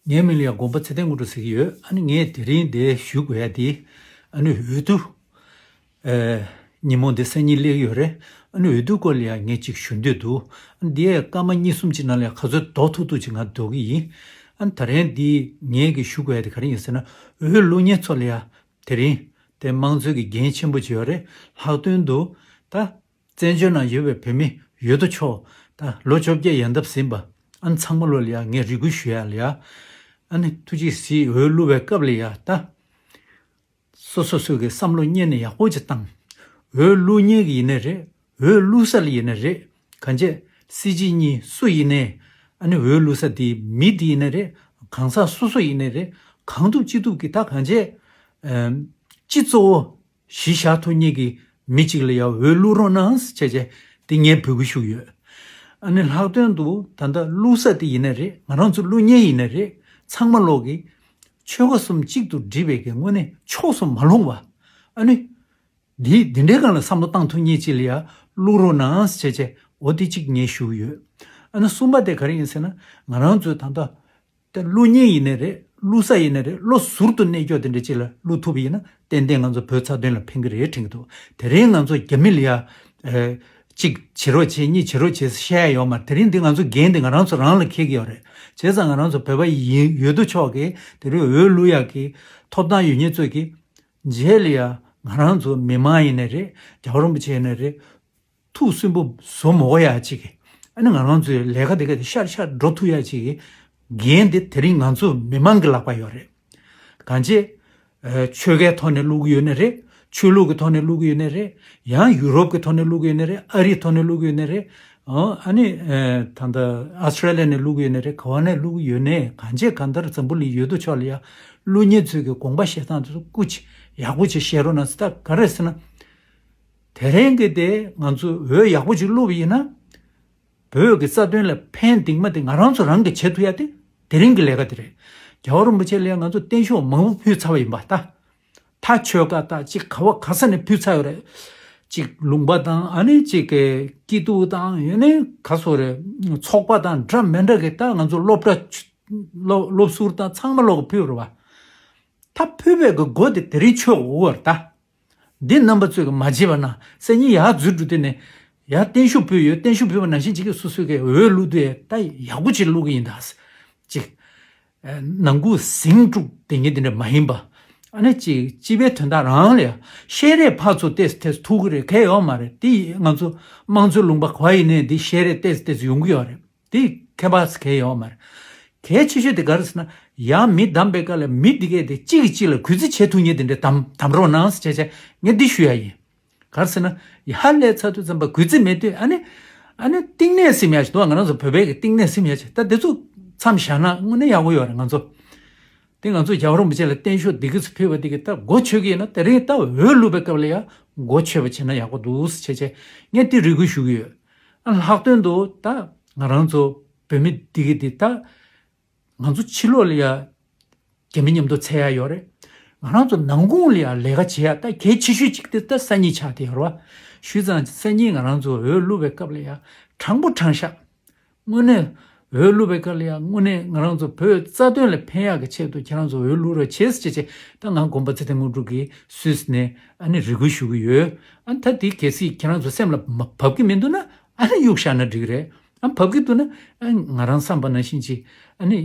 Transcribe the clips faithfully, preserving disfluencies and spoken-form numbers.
ངའི་མིང་ལ་ཡང་དགོན་པ་ཚེ་བརྟན་དངོས་གྲུབ་ཟེར་གྱི་ཡོད། ཨ་ནི་ངས་དེ་རིང་འདིར་ཞུ་དགོས་ཡ་དེ། ཨ་ནི་འོས་བསྡུ། ཨེ། ཉིན་མོ་འདི་སང་ཉིན་སླེབས་ཡོད་རེད། ཨ་ནི་འོས་བསྡུ་སྐོར་ལ་ཡང་ངས་ཅིག་ཞུ་འདོད་འདུག་ཨ་ནི་འདི་ཡས་སྐར་མ་གཉིས་གསུམ་ཅིག་ནང་ལ་ཡང་ག་ཚོད་ལྡོག་ཐུབ་ཐུབ་ཅིག་ང་འདོད་ཀྱི་ཡིན། ཨ་ནི་ད་རིང་འདི་ངས་ཀྱི་ཞུ་དགོས་ཡ་དེ་ག་རེ་ཡིན་ཟེར་ན། འོས་བླུག་མཁན་ཚོ་ལ་ཡང་དེ་རིང་དེ་དམངས་གཙོའི་གི་འགན་ཆེན་པོ་ཅིག་ཡོད་རེད། ལྷག་དོན་དུ་ད། བཙན་བྱོལ་ནང་ཡོད་པའི་བོད་མི་ཡོད་དོ་ཅོག་ད་ལོ་བཅོ་བརྒྱད་ཡན་འདབ་ཟིན་པ། ཨ་ནི་ཚང་མ་ལོ་ལ་ཡ་ངས་རེ་སྐུལ་ཞུ་ཡ་ལ་ཡ། ཨ་ནི་ཐུགས་རྗེ་གཟིགས། འོས་བླུག་པའི་སྐབས་ལ་ཡ་ད། སོ་སོ་སོ་གི་བསམ་བློ་གཉེར་ནས་ཡག་པོ་ཅིག་བཏང་། འོས་བླུག་མཁན་གི་ཡིན་ནའི་རེད། འོས་བླུག་ས་ལ་ཡིན་ནའི་རེད། གང་བྱས་སྲིད་སྤྱི་གཉིས་སུ་ཡིན་ནའི། ཨ་ནི་འོས་བླུག་ས་དེ་མི་དེ་ཡིན་ནའི་རེད། གང་ཟག་སོ་སོ་ཡིན་ནའི་རེད། གང་ཐུབ་ཅི་ཐུབ་ཀྱིས་ད་གང་བྱས། ཨམ། སྤྱི་གཙོ་བོ་གཞི་བཞག་ཐུབ་མཁན་གྱི་མི་གཅིག་ལ་ཡང་འོས་བླུག་རོགས་གནང་ཟེར་བྱས་བྱས་དེ་ངས་འབོད་སྐུལ་ཞུ་གི་ཡོད། ཨ་ནི་ལྷག་དོན་དུ་ད་ལྟ་བླུག་ས་དེ་ཡིན་ན་རེད། ང་རང་ཚོ་བླུག་མཁན་ཡིན་ན་རེད། ཚང་མ་ལོག་གི་ཆོལ་ཁ་གསུམ་གཅིག་ཏུ་སྒྲིལ་བའི་གི་དངོས་གནས་ཕྱོགས་སུ་མ་ལྷུང་བ། ཨ་ནི་འདི་འདི་འདྲའི་སྒང་ལ་བསམ་བློ་བཏང་ཐུབ་མཁན་གཅིག་ལ་ཡང་བླུག་རོགས་གནང་ཟེར་བྱས་བྱས་འོ་དེ་གཅིག་ངས་ཞུ་གི་ཡོད། ཨ་ནི་གསུམ་པ་དེ་ག་རེ་ཡིན་ཟེར་ན། ང་རང་ཚོའི་ད་ལྟ། དེ་བླུག་མཁན་ཡིན་ནའི་རེད། བླུག་ས་ཡིན་ནའི་རེད། བློ་ཟུར་དུ་གནས་སྐྱོ་དེ་འདྲ་ཅིག་ལ་བླུག་ཐུབ་པ་ཡིན་ན་ཏན་ཏན་ང་ཚོ་བོད་རྩ་དོན་ལ་ཕན་གི་རེད་དྲན་གི་འདུག་དེ་རིང་ང་ཚོ་རྒྱ་མི་ལ་ཡ། ཨེ། གཅིག་བྱེད་རོགས་བྱེད། གཉིས་བྱེད་རོགས་བྱེད་བཤད་ཡ་ཡོད་མ་རེད། དེ་རིང་འདི་ང་ཚོ་འགན་འདི་ང་རང་ཚོ་རང་ལ་འཁེལ་གི་ཡོད་རེད། བྱས་ཙང་ང་རང་ཚོ་བོད་པ་ཡིན་ཡོད་དོ་ཅོག་གིས་དེ་རིང་འོས་བླུག་ཡ་གི་ཐོབ་ཐང་ཡོད་མཁན་ཚོས་ཀྱི། རྗེས་ལ་ཡ་ང་རང་ཚོ་མི་མང་ཡིན་ནའི་རེད། རྒྱལ་བ་རིན་པོ་ཆེ་ཡིན་ནའི་རེད། ཐུགས་སུན་པོ་བཟོ་མི་དགོས་ཡ་ཅིག་ཨ་ནི་ང་རང་ཚོའི་ལས་ཀ་དེ་ག་དེ་ཤར་ཤར་འགྲོ་ཐུབ་ཡ་ཅིག་འགན་དེ་དེ་རིང་ང་ཚོ་མི་མང་གི་ལག་པ་ཡོད་རེད། གང་ཅི། ཨ། ཆོལ་ཁའི་ཐོག་ནས་བླུག་གི་ཡོད་ནའི་རེད། ཆོས་ལུགས་ཀྱི་ཐོག་ནས་བླུག་གི་ཡོད་ནའི་རེད། ཡང་ཡུ་རོབ་ཀྱི་ཐོག་ནས་བླུག་གི་ཡོད་ནའི་རེད། ཨ་རིའི་ཐོག་ནས་བླུག་གི་ཡོད་ནའི་རེད། ཨ་ནི། ཨ། ད་ལྟ་ཨ་སི་ཊྲེ་ལི་ཡ་ནས་བླུག་གི་ཡོད་ནའི་རེད། ག་བ་ནས་བླུག་གི་ཡོད་ནའི། གང་ཅི་གང་ལྟར་འཛམ་བུ་གླིང་ཡོད་དོ་ཅོག་ལ་ཡ་བླུག་མཁན་ཚོས་ཀྱི་དགོངས་པ་བཞེས་སྟངས་དེ་ཚོ་སྐུ་མཁྱེན་ཡག་པོ་ཅིག་བཤད་རོགས་གནང་ཟེར། ད་ག་རེ་ཟེར་ན། དེ་རིང་གི་དེ་ང་ཚོ་འོས་ཡག་པོ་ཅིག་བླུགས་པ་ཡིན་ན། བོད་ཀྱི་རྩ་དོན་ལ་ཕན་འདུག་མ་འདུག་ང་རང་ཚོ་རང་གིས་བྱེད་ཐུབ་ཡ་དེ་དེ་རིང་གི་ལས་ཀ་དེ་རེད། རྒྱལ་བ་རིན་པོ་ཆེ་ལ་ཡ་ང་ཚོ་བརྟན་བཞུགས་མང་པོ་ཕུལ་ཚར་བ་ཡིན་པ་ད། ད་ཆོལ་ཁ་དང་གཅིག་ག་བ་ག་ས་ནས་ཕུལ་ཚར་ཡོད་རེད། གཅིག་ལུང་པ་དང་། ཨ་ནི་གཅིག་གི་སྐྱིད་སྡུག་དང་། ཡོད་ནའི་ག་སོ་རེད། ཚོགས་པ་དང་འདྲ་མི་འདྲ་གི་ད་ང་ཚོ་སློབ་གྲྭ་སློབ་སློབ་ཟུར་དང་ཚང་མ་ལོག་གི་ཕུལ་བ་རེད་པ། ད་ཕུལ་བའི་གི་སྒོ་དེ་དེ་རིང་ཆོད་འོ་བར་ད། འདི་རྣམ་པ་ཚོས་ཀྱི་མ་བརྗེད་པ་ན་སང་ཉིན་ཡར་འཛུལ་འགྲོ་དུས་ནས་ཡར་བརྟན་བཞུགས་ཕུལ་ཡོད། བརྟན་བཞུགས་ཕུལ་བ་ནང་བཞིན་བྱེད་ཀྱི། སོ་སོའི་གི་འོས་བླུག་དུས་ད་ཡག་པོ་ཅིག་བླུག་གི་ཡིན་ད། ཅིག་ནང་ཁུག་ཟིང་དཀྲུག་དེ་ཉིད་དེ་འདྲ་མ་ཡིན་པ། ཨ་ནི་ཅིག་སྤྱི་པའི་དོན་དག་རང་ལ་ཡ་ཤེས་རིག་ཕར་ཚུར་ཏོག་ཙམ་ཏོག་ཙམ་ཐུག་གི་རེད། གལ་ཡོད་མ་རེད། དེ་ང་ཚོ་དམངས་གཙོའི་ལུང་པ་ག་བ་ཡིན་ནའི་འདི་ཤེས་རིག་ཏོག་ཙམ་ཏོག་ཙམ་ཡོང་གི་ཡོད་རེད། དེ་ཁྱད་པར་གལ་ཡོད་མ་རེད། གལ་ཆེ་ཤོས་དེ་ག་རེ་ཟེར་ན། ཡང་མི་བདམས་པའི་སྐབས་ལ་མི་དེ་གས་དེ་གཅིག་གིས་གཅིག་ལ་གུས་བརྩི་བྱེད་ཐུབ་མཁན་དེ་འདྲ་བདམས་བདམས་རོགས་གནང་ཟེར་བྱས་བྱས་ངས་འདི་ཞུ་ཡ་ཡིན། ག་རེ་ཟེར་ན། ཡར་སླེབས་ཚར་དུས་ཙམ་པ་གུས་བརྩི་མེད་དུས། ཨ་ནི། ཨ་ནི་གཏིང་ནས་སེམས་ཡག་ཞིག་འདུག་ང་རང་ཚོ་བོད་པའི་གི་གཏིང་ནས་སེམས་ཡག་ཅིག་ད་དེ་ཚོ་མཚམས་བཞག་ན་དངོས་གནས་ཡག་པོ་ཡོད་རེད། ང་ཚོ་དེ་ང་ཚོ་རྒྱལ་བ་རིན་པོ་ཆེ་ལ་བརྟན་བཞུགས་འདི་ག་ཚོད་ཕུལ་བ་དེ་གི་ད་གོ་ཆོད་ཀྱི་ཡིན་ན། དེ་རིང་ད་འོས་བླུག་པའི་སྐབས་ལ་ཡང་གོ་ཆོད་པ་བྱས་ན་ཡག་པོ་འདུག་ཟེར་བྱས་བྱས་ངས་དེ་རེ་སྐུལ་ཞུ་གི་ཡོད། ཨ། ལྷག་དོན་དུ་ད་ང་རང་ཚོ་བོད་མི་འདི་གི་འདི་ད་ང་ཚོ་ཕྱི་ལོགས་ལ་ཡ་རྒྱ་མི་མཉམ་དུ་འཚོལ་ཡ་ཡོད་རེད། ང་རང་ཚོ་ནང་ཁུལ་ལ་ཡ་ལས་ཀ་བྱེད་ཡ་ད་གལ་ཆེ་ཤོས་གཅིག་དེ་ད་སང་ཉིན་ཆགས་བསྡད་ཡོད་རེད་པ། ཞུས་ཙང་སང་ཉིན་ང་རང་ཚོ་འོས་བླུག་པའི་སྐབས་ལ་ཡ་དྲང་པོ་དྲང་བཞག་དངོས་གནས་འོས་བླུག་པའི་སྐབས་ལ་ཡ་དངོས་གནས་ང་རང་ཚོ་བོད་རྩ་དོན་ལ་ཕན་ཡག་གི་ཆེད་དུ་ཁྱེད་རང་ཚོ་འོས་བླུག་རོགས་བྱེད་ཟེར་བྱས་བྱས། ད་ང་དགོན་པ་ཚེ་བརྟན་དངོས་གྲུབ་ཀྱིས་སུད་སི་ནས་ཨ་ནི་རེ་སྐུལ་ཞུ་གི་ཡོད། ཨ། ད་དེ་གལ་སྲིད་ཁྱེད་རང་ཚོ་སེམས་ལ་མ་བབས་ཀྱི་མི་འདུག་ན། ཨ་ནི་གཡུག་བཞག་ན་འགྲིག་གི་རེད། ཨ། བབས་ཀྱི་འདུག་ན། ཨ། ང་རང་བསམ་པ་ནང་བཞིན་ཅིག་ཨ་ནི་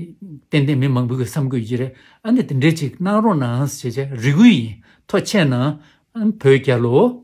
ཏན་ཏན་མི་མང་པོ་གིས་བསམ་གྱི་ཡོད་ཀྱི་རེད། ཨ་ནི་དེ་འདྲས་ཅིག་གནང་རོགས་གནང་ཟེར་བྱས་རེ་སྐུལ་ཡིན། ཐུགས་རྗེ་གནང་། ཨ། བོད་རྒྱལ་ལོ།